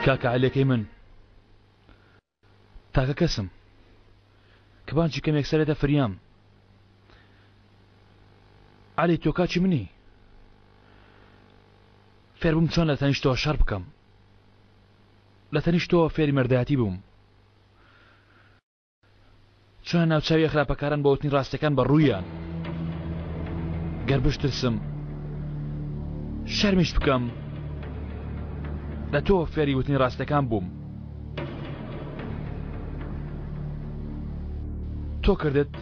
کاکە عەلیەکەی من تاکە کەسم کە بانکی کەمێک سەرێتە فریام. عەلی تۆ کاکی منی. فێربووم چۆن لە تەنیشت تۆ شەڕ بکەم. لە تەنیشت تۆوە فێری مەردایەتی بووم. چۆنە ناوچاوی خراپەکاران بە وتنی ڕاستەکان بە ڕوویان. گەر بشترسم شەرمیش بکەم لە تۆ فێری وتنی ڕاستەکان بووم. تۆ کردت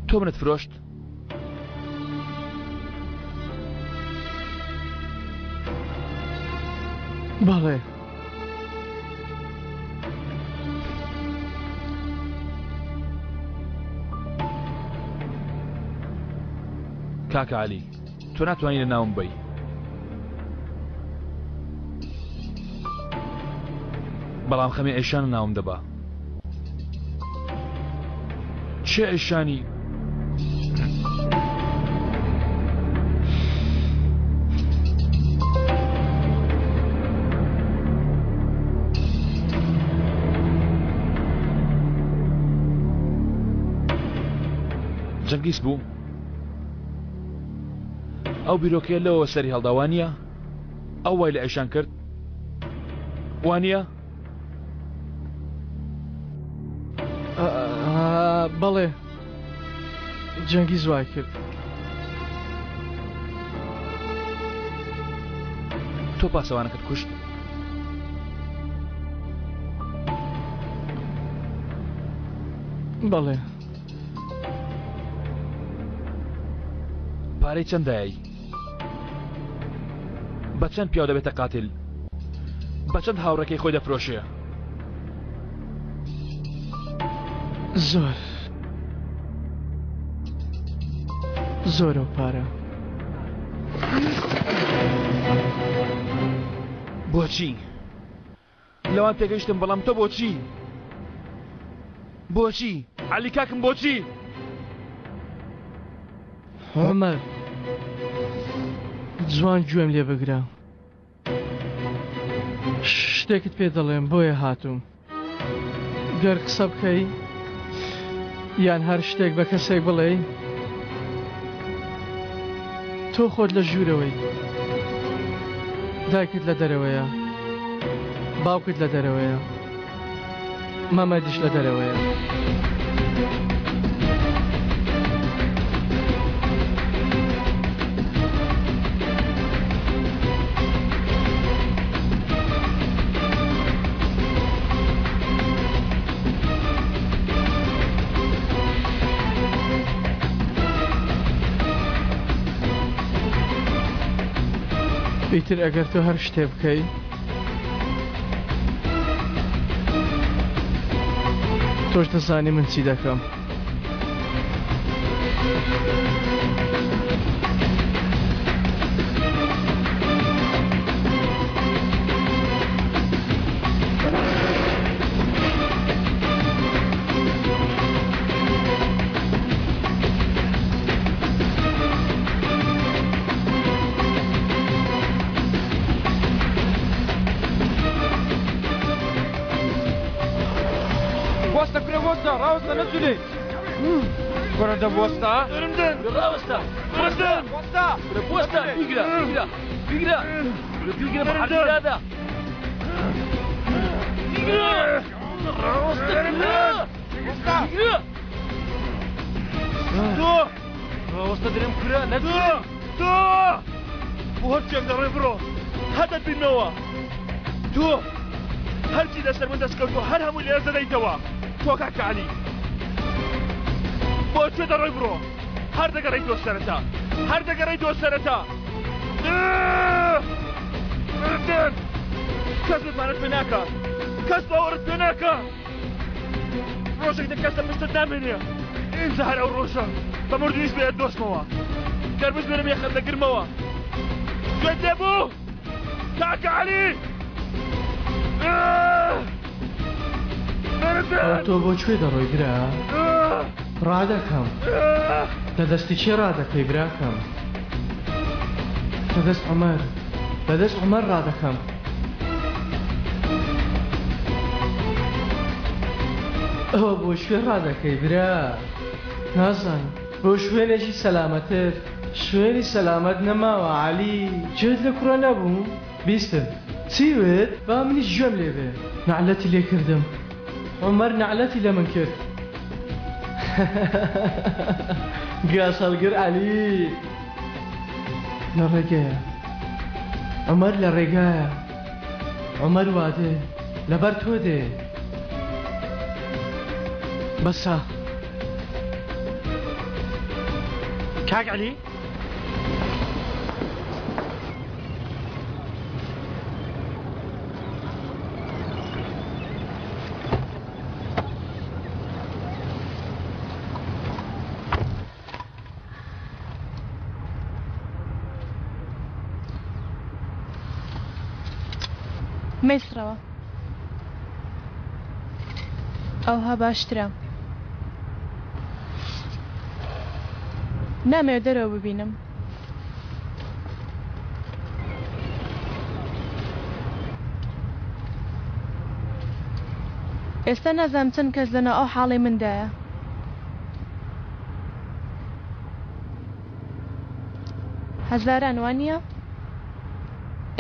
تۆ منت فرۆشت بەڵێ. کاکە عەلی تۆ ناتوانانی لە ناوم بی بەڵام خەمی ئەیشان ناوم دەبا چێ ئەیشانی جەنگیز بوو ئەو بیرۆکەیە لەوە سەری هەڵدا وانە ئەو وای لە ئەیشان کرد وانە؟ بەڵێ جەنگیز وای کرد. تۆ پاسەوانەکەت کوشت؟ بەڵێ. پارەی چەند دایەی؟ بە چەند پیاو دەبێتە قاتل؟ بە چەند هاوڕێکەی خۆی دەفرۆشێ؟ زۆر زۆرە و پارە. بۆچی؟ لەوان تێگەیشتم بەڵام تۆ بۆچی؟ بۆچی؟ عەلی کاکم بۆچی؟ عومەر جوان گوێم لێ بگرە شتێکت پێ دەڵێم بۆیە هاتووم گەر قسە بکەی یان هەر شتێک بە کەسێک بڵێی تۆ خۆت لە ژوورەوەی دایکت لە دەرەوەیە باوکت لە دەرەوەیە مەمەدیش لە دەرەوەیە. ئیتر ئەگەر تۆ هەر شتێ بکەی تۆش دەزانی من چی دەکەم. وەستە کورە وەستە ڕاوەستە نەچوونی کورە دە وەستە ڕاوەستە وەستە وەستە وەستە بیگرە بیگرە بیگرە بیگرە بە حەردادا بیگرە ڕاوەستە بیگرە تۆ ڕاوەستە درێم کورە نەچوونی تۆ بۆ هەرچێک دەڕۆی بڕۆ هەر دەتبینمەوە تۆ هەرچی لەسەر من دەستکەوتووە هەر هەمووی لێرە دەدەیتەوە تۆ کاکە عەلی بۆ کوێ دەڕۆی بڕۆ هەر دەگەڕێیتەوە سەرەتا هەر دەگەڕێیتەوە سەرەتا مردن کەس متمانەت پێ ناکا کەس باوەڕت پێ ناکا ڕۆژێک دە کەس لە پشتت نامێنێ ئینجا هەر ئەو ڕۆژە بە مردوویش بێت دۆشمەوە گەر بشمێنم یەخەت دەگرمەوە گوێت لێ بوو کاکە عەلی تۆ بۆ کوێ دەڕۆی برا؟ ڕادەکەم. لە دەستی کێ ڕادەکەی براکەم؟ لە دەست عومەر. بەدەست عومەر ڕادەکەم. ئەوە بۆ کوێ ڕادەکەی برا؟ نازانم. بۆ شوێنێکی سەلامەتر. شوێنی سەلامەت نەماوە عەلی. گوێت لە کوڕە نەبوو؟ بیستم. چی وت؟ با منیش گوێم لێ بێ. نەعلەتی لێ کردم. عومەر نەعلەتی لە من کرد. گازهەڵگر عەلی. لە ڕێگەیە. عومەر لە ڕێگایە. عومەر وادێ. لەبەر تۆ دێ. بەسە. کاک عەلی؟ مەیسڕەوە ئەوها باشترە نامەوێت دەرەوە ببینم. ئێستا نازانم چەند کەس لەناو ئەو حاڵەی مندایە. هەزاران وانییە؟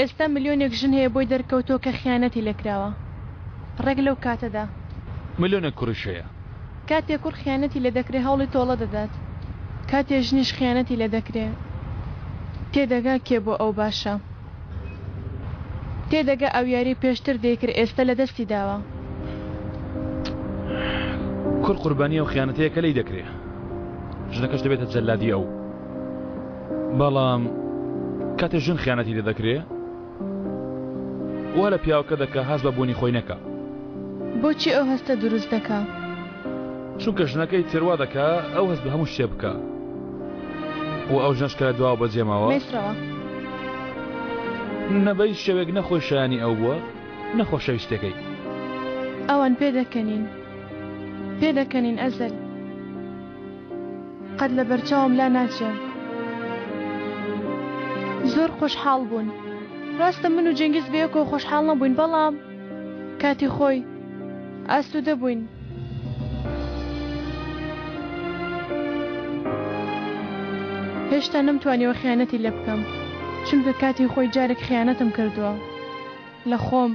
ئێستا ملیۆنێک ژن هەیە بۆی دەرکەوتووە کە خیانەتی لێکراوە. ڕێک لەو کاتەدا. ملیۆنێک کوڕیش هەیە. کاتێ کوڕ خیانەتی لێدەکرێ هەوڵی تۆڵە دەدات. کاتێ ژنیش خیانەتی لێدەکرێ تێدەگا کێ بۆ ئەو باشە. تێدەگا ئەو یاریەی پێشتر دەیکرد ئێستە لەدەستی داوە. کوڕ قوربانی ئەو خیانەتەیە کە لێی دەکرێ. ژنەکەش دەبێتە جەلادی ئەو. بەڵام کاتێ ژن خیانەتی لێ دەکرێ وا لە پیاوەکە دەکا هەست بە بوونی خۆی نەکا. بۆچی ئەو هەستە دروست دەکا؟ چونکە ژنەکەی تر وا دەکا ئەو هەست بە هەموو شتێ بکا و ئەو ژنەش کە لە دواوە بەجێ ماوە. مەیسڕەوە. نە بە هیچ شێوەیەک نە خۆی شایانی ئەو بووە نە خۆشەویستەکەی. ئەوان پێدەکەنین. پێدەکەنین ئەزەل. قەت لەبەرچاوم لا ناچێ. زۆر خۆشحاڵ بوون. ڕاستە من و جەنگیز بەیەکەوە خۆشحاڵ نەبووین بەڵام کاتی خۆی ئاسوودە بووین. هێشتا نەمتوانیوە خیانەتی لێ بکەم چونکە کاتی خۆی جارێک خیانەتم کردووە لە خۆم.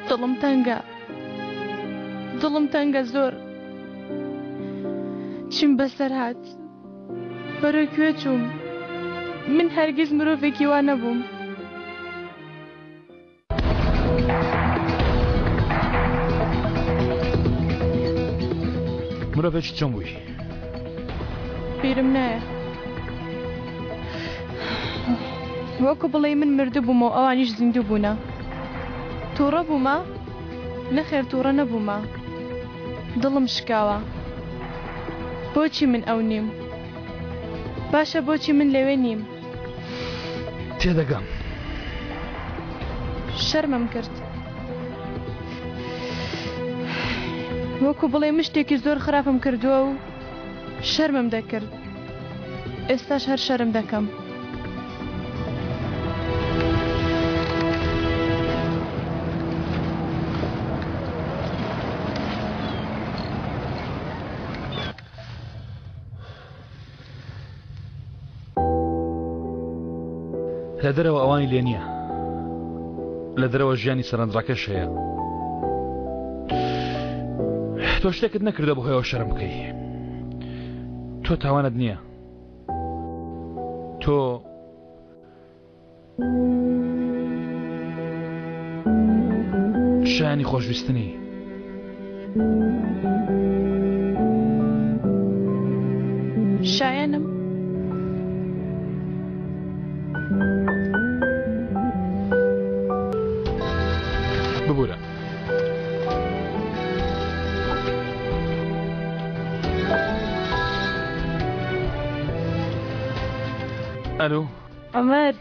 دڵم تەنگە دڵم تەنگە زۆر چیم بەسەر هات بەرەو کوێ چووم من هەرگیز مرۆڤێکی وا نەبووم. مرۆڤێکی چۆن بووی؟ بیرم نایە وەکو بڵێی من مردبووم و ئەوانیش زیندوو بوونە. تووڕە بوومە؟ نەخێر تووڕە نەبوومە. دڵم شکاوە. بۆچی من ئەو نیم؟ باشە بۆچی من لەوێ نیم؟ تێدەگەم. شەرمم کرد. وەکو بڵێی من شتێکی زۆر خراپم کردووە و شەرمم دەکرد. ئێستاش هەر شەرم دەکەم. لە دەرەوە ئەوانی لێ نییە. لە دەرەوە ژیانی سەرنجڕاکێش هەیە. تۆ شتێکت نەکردە بەهۆیەوە شەرم بکەی. تۆ تاوانت نییە. تۆ شایانی خۆشویستنی. شایەنم. ببورە. ئەلو. عومەر.